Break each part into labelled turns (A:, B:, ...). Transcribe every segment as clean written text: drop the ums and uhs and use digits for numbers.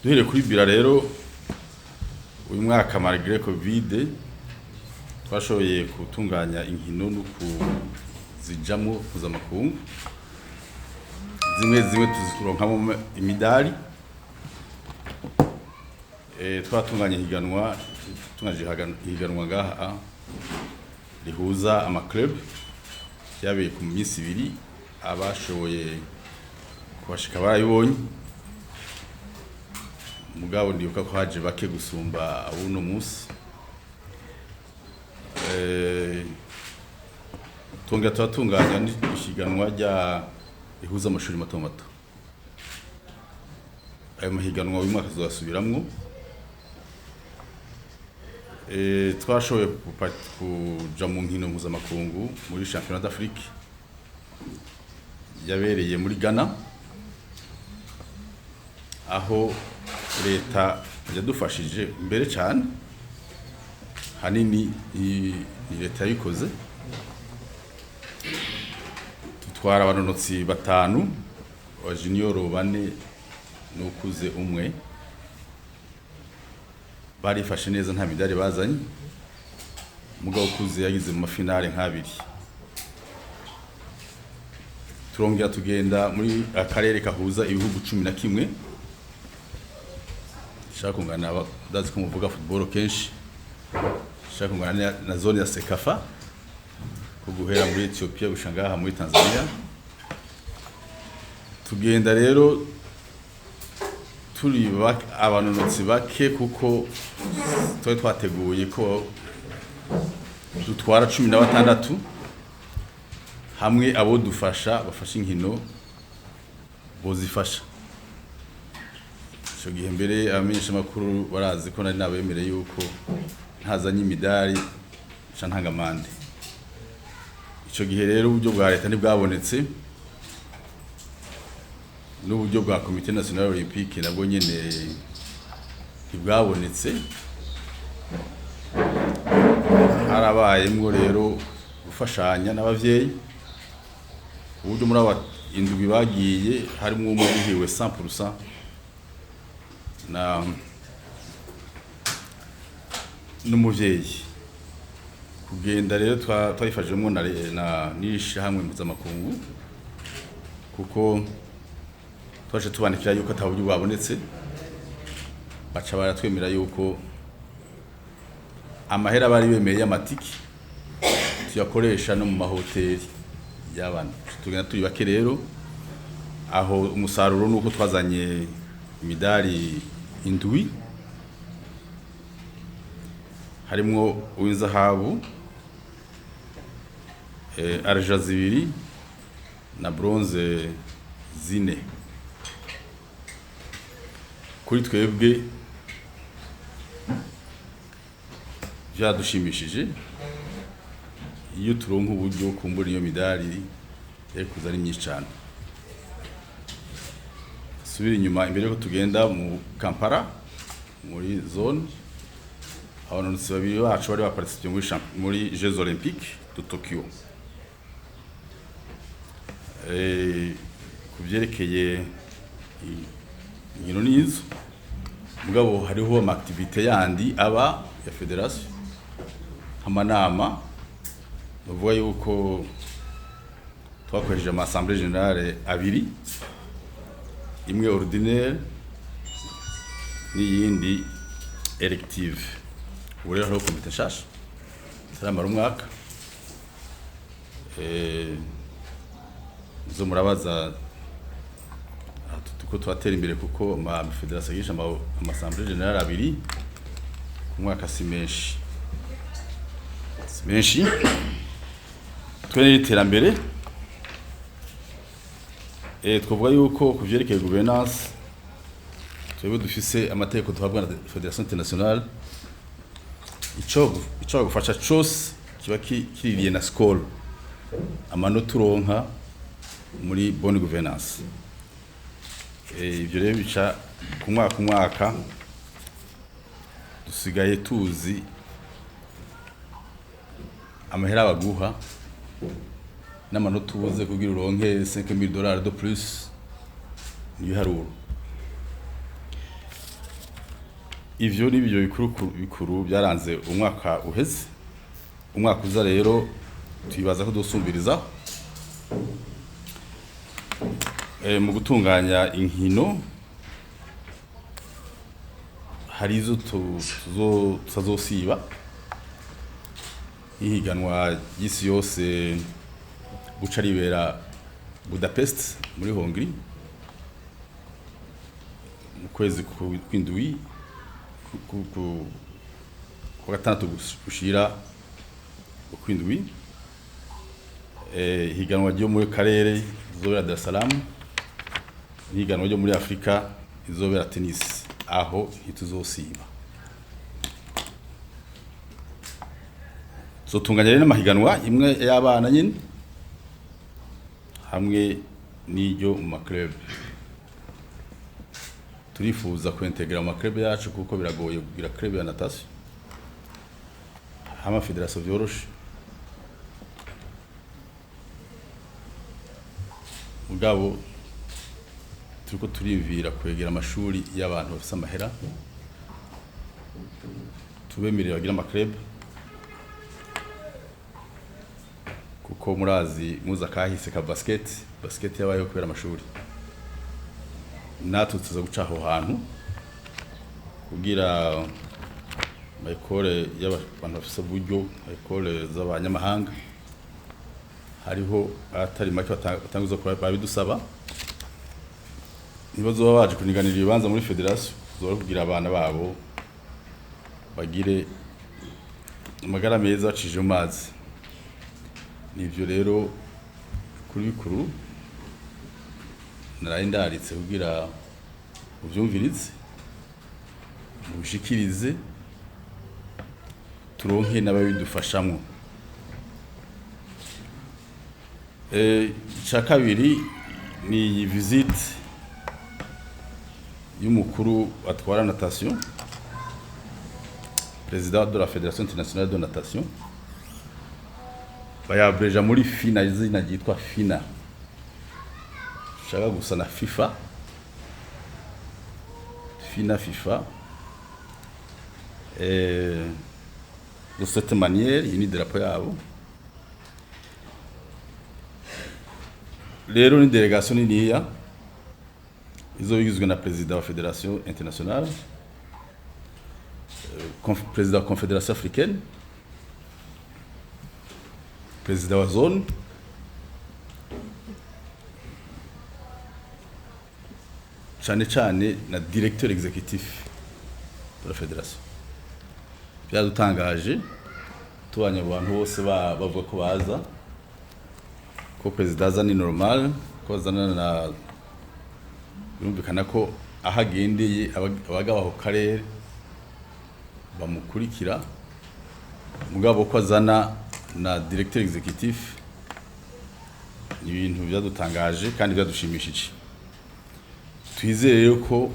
A: Duhereye kuri bilan rero, uyu mwaka, malgré Covid, twashoboye gutunganya inkino no kuzijamwo mpuzamakungu, zimwe zimwe tuzironkamo imidari. Twatunganya ihiganwa, tungaje ihiganwa ngaha rihuza ama club, ryabereye ku minsi 2. Abashoboye kubashika barayibonye, mugabo ndibuka ko haje bake gusumba abuno munsi. Tongera turatunganya n'ishiganwa rya rihuza amashuri mato mato. Ayo mahiganwa uyu mwaka tuzasubiramwo. Twashoboye kuja mu nkino mpuzamakungu muri Championnat d'Afrique yabereye muri Ghana, aho leta yadufashije mbere cyane. Hanini ni leta yabikoze. Tutwara abanonotsi batanu, aba junior bane n'ukuze umwe. Barifashe neza, nta midari bazanye, mugabo ukuze yagize mu ma finale nk'abiri. Turongera tugenda muri akarere kahuza ibihugu 11, shaka kungana, ndazi ko muvuga football kenshi, shaka kungana na zone ya CECAFA, ko guhera muri Ethiopia gusha ngaha muri Tanzania. Tugenda rero turi abanonotsi bake, kuko twari twateguye ko dutwara 16, hamwe abo dufasha bafasha inkino bozifasha. Ico gihe mbere abamenyeshamakuru barazi ko nari nabemereye yuko ntazanye imidari nca ntanga amande. Ico gihe rero uburyo bwa leta ntibwabonetse, n'uburyo bwa Comité National Olympique nabwo nyene ntibwabonetse. Harabayemwo rero gufashanya n'abavyeyi, uburyo muri aba indwi bagiye harimwo umwe yarihiwe 100% na n'umuvyeyi. Kugenda rero twabifashijwemwo na n'ishirahamwe mpuzamakungu, kuko twaje tubandikira yuko ata buryo bwabonetse, baca baratwemera yuko amahera bari bemeye y'amatiki tuyakoresha no mu mahoteli y'abana. Tugenda turi bake rero. Aho umusaruro nuko twazanye imidari indwi, harimwo uw'inzahabu, argent zibiri na bronze zine. Kuri twebwe vyadushimishije. Iyo turonka uburyo, kumbura iyo midari yari kuza ari myinshi cane. Subira inyuma, imbere yuko tugenda mu Kampala muri zone, abanonotsi babiri bacu bari baparticipe muri Jeux Olympiques de Tokyo. Ku vyerekeye inkino n'izo, mugabo hariho ama activité yandi aba ya fédération, amanama. Bavuga yuko twakoresheje ama assemblée générale abiri, imwe ordinaire n'iyindi élective. Ubu rero hariho komite nshasha itaramara umwaka. Zo murabaza aha, tuko turatera imbere, kuko ama fédération agisha ama assemblée générale abiri ku mwaka si menshi, si menshi. Twe n'iterambere, twavuga yuko ku vyerekeye gouvernance, twebwe dufise amategeko duhabwa na Fédération Internationale. Ico bagufasha cose kiba kiririye na score, amanota uronka muri bonne gouvernance. Ivyo rero bica ku mwaka ku mwaka. Dusigaye tuzi amahera baguha n'amanota ubuze kugira uronke 5000 dollars de plus, ibiharuro. Ivyo ni byo bikuru bikuru byaranze umwaka uheze. Umwaka uza rero twibaza ko dusumbiriza mu gutunganya inkino. Hari izo tutazosiba, ihiganwa ry'isi yose buca ribera Budapest muri Hongrie mu kwezi kw'indwi, ku gatandatu gushira ukw'indwi. Ihiganwa ryo muri karere rizobera Dar es Salaam, ihiganwa ryo muri Afrika rizobera Tunis. Aho ntituzosiba. Zotunganya rero n'amahiganwa imwe y'abana nyine hamwe n'iryo mu ma club. Turifuza kuintegra mu ma club yacu, kuko biragoye kugira club ya natation hama fédération vyoroshe. Mugabo turiko turiyumvira kwegera amashuri y'abantu bafise amahera, tubemerera bagira ama club, kuko murazi muza kahise ka basket. Basket yabayeho kubera amashuri. Natwe tuza guca aho hantu kugira ama école y'abantu bafise uburyo, école z'abanyamahanga, hariho atari make batanguza babidusaba. Ntibazoba baje kuniganira ibibanza muri fédération, tuzoba kugira abana babo bagire amagara meza bacije mu mazi. Nivyo rero kuri bikuru naraye ndaritse kugira uvyumvirize, mubishikirize, turonke n'ababidufashamwo. Ica kabiri ni iyi visite y'umukuru atwara natation, président de la Fédération internationale de natation, bayabreja muri FINA, izina ryitwa FINA shaka gusa na FIFA. FINA, FIFA. De cette manière, iyi ni drapeau yabo. Rero ni délégation niniya izoba igizwe na président wa fédération internationale, président wa confédération africaine, président wa zone, cane cane na directeur exécutif de la fédération. Byadutangaje tubanye abantu bose bavuga ko baza, ko président aza ni normal, ko azana na birumvikana ko aho agendeye abagabo aho karere bamukurikira. Mugabo ko azana na directeur exécutif ni ibintu byadutangaje kandi byadushimishije. Twizere rero ko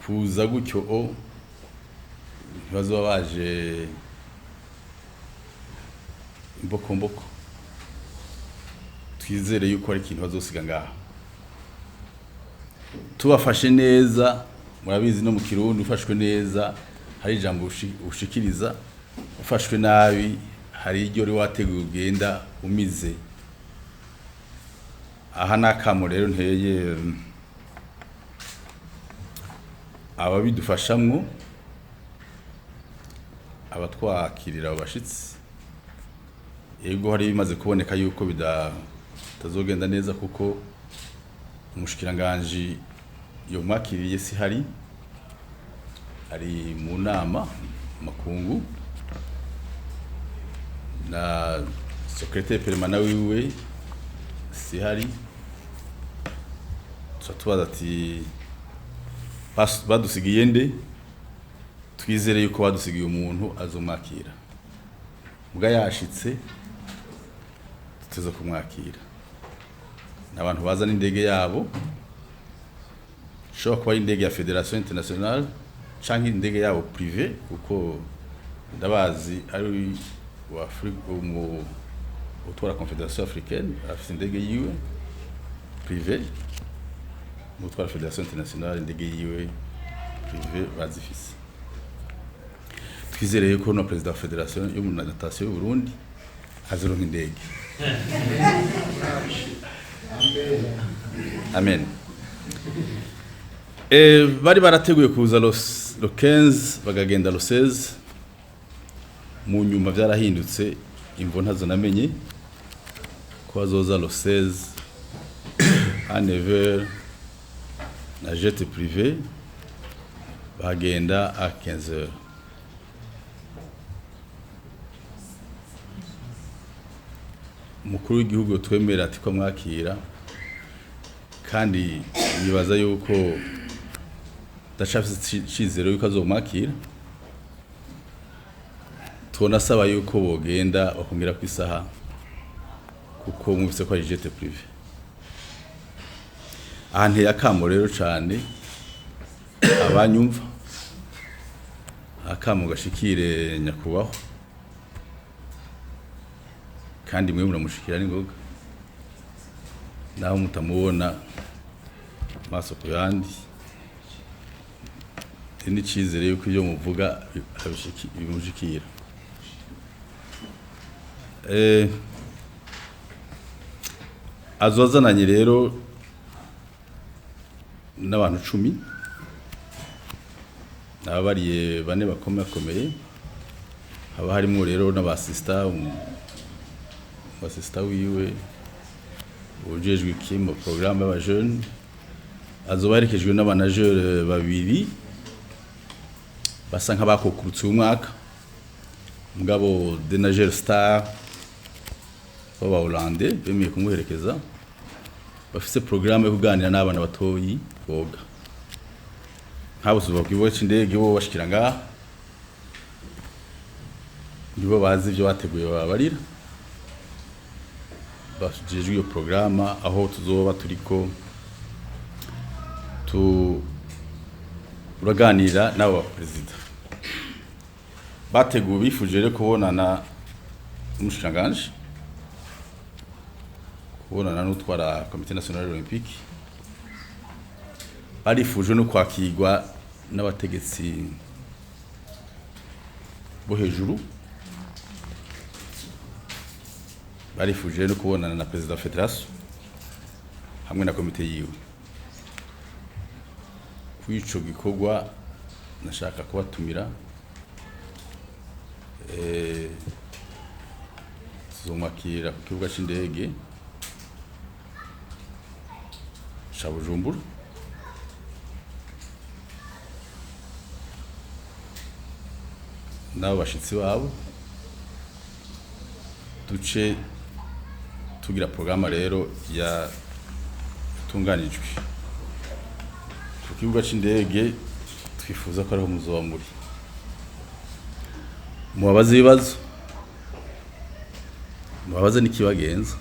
A: kuza gutyo o ntibazoba baje imbokomboko. Twizere yuko hari ikintu bazosiga ngaha tubafashe neza. Murabizi, no mu Kirundi ufashwe neza hari ijambo ushikiriza, ufashwe nabi hari iryo uri wateguye ugenda umize. Aha ni akamo rero nteye ababidufashamwo, abatwakirira abo bashitsi. Yego, hari bimaze kuboneka yuko bitazogenda neza, kuko umushikiranganji iyo mwakiriye si hari, ari mu nama makungu, na secrétaire permanent wiwe si hari. Tuca tubaza ati badusigiye nde? Twizere yuko badusigiye umuntu azomwakira. Mbwa yashitse, tuteze kumwakira. N'abantu baza n'indege yabo, ishobora kuba ari indege ya fédération internationale canke indege yabo privé, kuko ndabazi ari wa Afrique mu utwara confédération africaine afise indege yiwe privé, utwara fédération internationale indege yiwe. privé bazifise. Twizereye ko na président wa fédération yo mu natation y'u Burundi azoronka indege. Amen. Bari barateguye kuza le 15, bagagenda le 16. Mu nyuma vyarahindutse, imvo ntazo namenye, ko bazoza le 16 à 9h na jet privé, bagenda à 15h. Umukuru w'igihugu twemera ati ko mwakira, kandi nibaza yuko ndacafise icizero yuko azomwakira. Tunasaba yuko bogenda bakongera ku isaha, kuko mwumvise ko ari jet privé. Aha nteye akamo rero cane abanyumva, akamo gashikire nyakubahwa, kandi mwe muramushikira n'ingoga naho mutamubona maso ku yandi. N'icizere yuko ibyo muvuga bimushikira. Azozananye rero n'abantu 10, nababariye bane bakomeye, haba harimo rero n'abasista, assistant wiwe ujejwe iki mu programme y'aba jeunes. Azoba aherekejwe n'aba nageurs babiri basa nk'abakukurutse uyu mwaka, mugabo des nageurs star b'Abaholande bemeye kumuherekeza, bafise programme yo kuganira n'abana batoyi boga. Nk'abo tuva ku kibuga c'indege, bo bashikira ngaha, nibo bazi ivyo bateguye, babarira bajejwe iyo programme, aho tuzoba turiko turaganira n'abo baperezida. Bateguye, bifuje rero kubonana n'umushikiranganji, kubonana n'utwara Comité National Olympique, barifuje no kwakirwa n'abategetsi bo hejuru, barifuje no kubonana na président wa fédération hamwe na komite yiwe. Kuri ico gikorwa nashaka kubatumira, tuzomwakira ku kibuga c'indege ca Bujumbura. N'abo bashitsi babo, duce tugira programme rero yatunganijwe ku kibuga c'indege. Twifuza ko ariho muzoba muri, mubabaze ibibazo, mubabaze n'ikibagenza.